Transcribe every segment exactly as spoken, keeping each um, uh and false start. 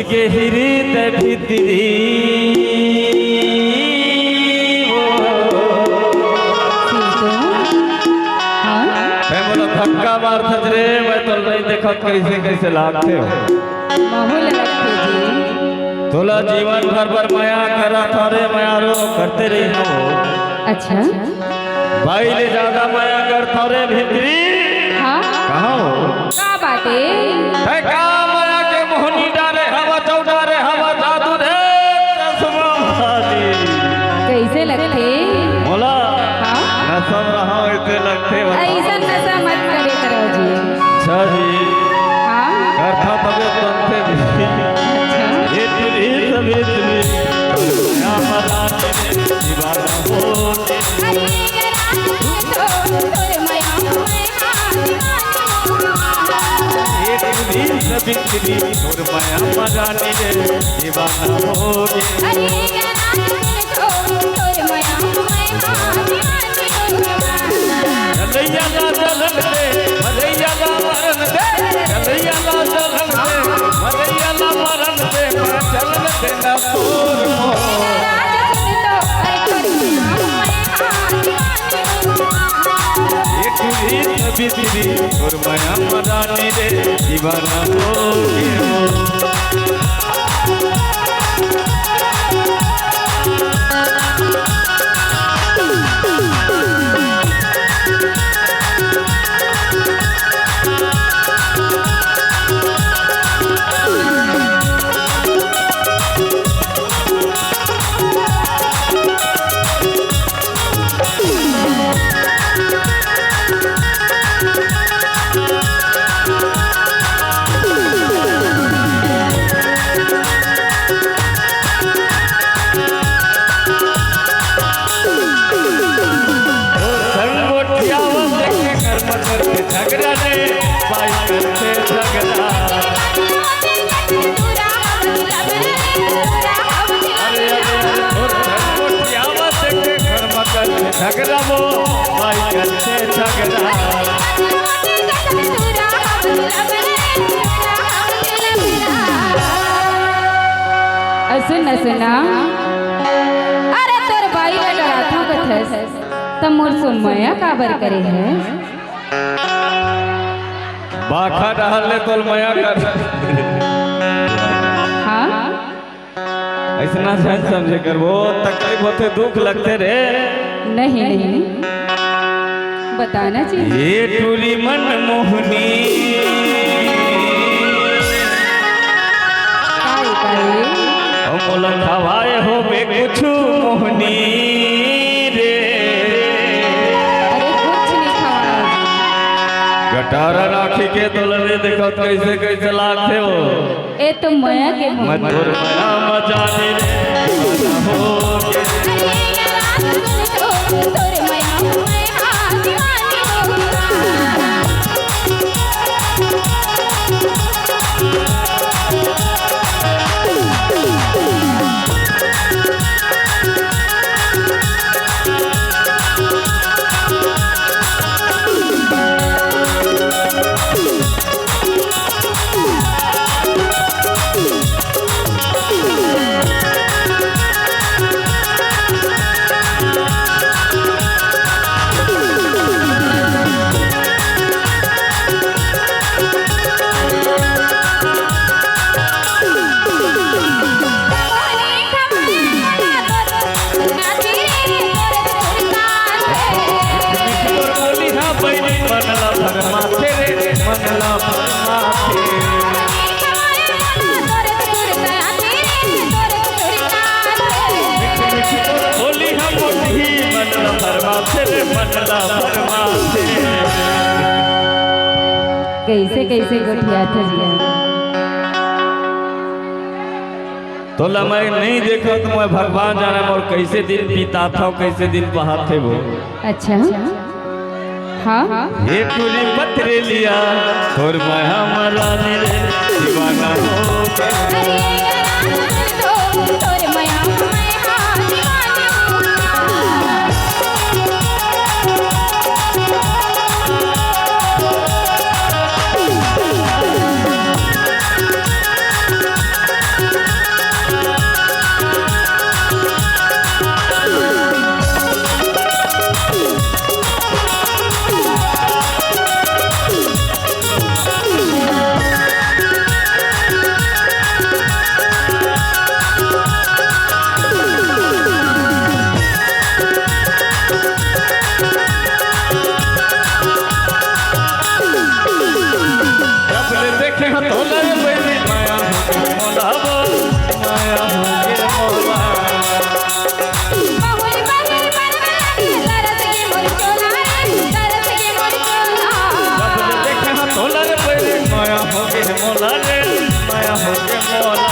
के हिरीत भीतरी वो। सीतू। हाँ? तैं मोला धक्का मारथस रे, मैं तो नहीं देखत कैसे कैसे लागथे हो। महू ल लगथे जी। तोला जीवन भर बर मया करत हँव रे, मया रो करते रही हो। अच्छा। बाई ले जादा मया करथव रे भीतरी। हाँ? कहाँ हो? का बात हे? तैं का मया के मोहनी डारे हवा, चौडारे हवा, जादू रे चश्मा वाली। कैसे लगथे? मोला? हाँ? नशा में रहा वैसे लगथे, बताओ। ऐसा नशा मत करे करो जी। अच्छा जी। हाँ? करथा तबे बनथे जी। अच्छा। ये तुझी सभी तुझी। क्या पता दीवाना हो। अरे ये रात में तो तोर मया में हाँ दीवाना हो। एक दिन सबितरी तोर मया मरानी रे दीवाना हो गे। अरे ये रात में तो तोर मया में हाँ दीवाना हो। जलैया ला जलन दे, भलैया ला मरन दे, जलैया ला जलन दे, भलैया ला मरन दे, पर जलन दे ना तोर मोर। एक दिन बितरी तोर मया मरानी रे दीवाना हो गे हो। ओ संग गोठियावत के घर म करथे झगड़ा रे, बाई करथे झगड़ा। अरे, अरे, ओ संग गोठियावत के घर म करथे झगड़ा वो, बाई करथे झगड़ा। अ, सुन ना, सुन ना। अरे, तोर बाई ला डराथंव कथस, त मोर से मया काबर करे हस? बाखा डहर ले तोर मया कर। हाँ? अइसना झन समझे करबो, तकलीफ होथे, दुख लगथे रे। नहीं, नहीं। बताना चाहिए। ये टूरी मन मोहनी। काहे, काहे? ओ मोला खवाए होबे कुछु मोहनी रे। अरे कुछ नहीं खवाए। गटारा राखी के तोला नहीं देखत कैसे कैसे लागथे हो। ए तो मया के मोह। मधुर मया मजा ले रे, हो गे। कैसे कैसे गोठियाथे जिया। तोला मैं नहीं देखत, मैं भगवान जाने मोर कैसे दिन बिताथव, कैसे दिन बहाथे वो। अच्छा। हाँ। हे टूरी पथरेलिया, तोर मया मरानी रे, दीवाना हो गे। अरे, तोर मया, मया, दीवाना हो गे। मया होगे मोला। तोला रे बहिनी, मया होगे मोला रे, मया होगे मोला।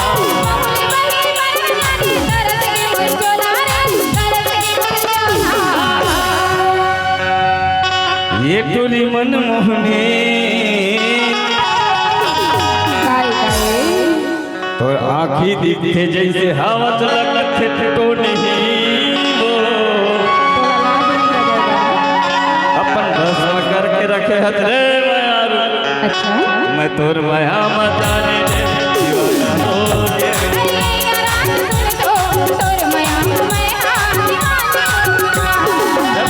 ये टूरी मनमोहनी। काय, काय? तोर आँखी दिखथे जइसे हवा चलत थे तो नहीं वो। अपन भस्म करके रखे हत रे मयारू। अच्छा। मैं तोर मया म जाने रे दीवाना हो गे।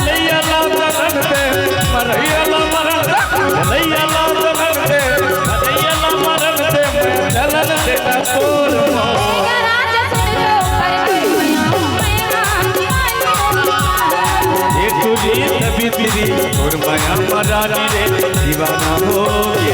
लइया ला मरन दे, मरइया ला मरन दे, लइया ला मरन दे, मरइया ला मरन दे, मैं जलन देता तोर मोर। ये तुझे तभी तेरी और मया मरानी रे, दीवाना हो गे।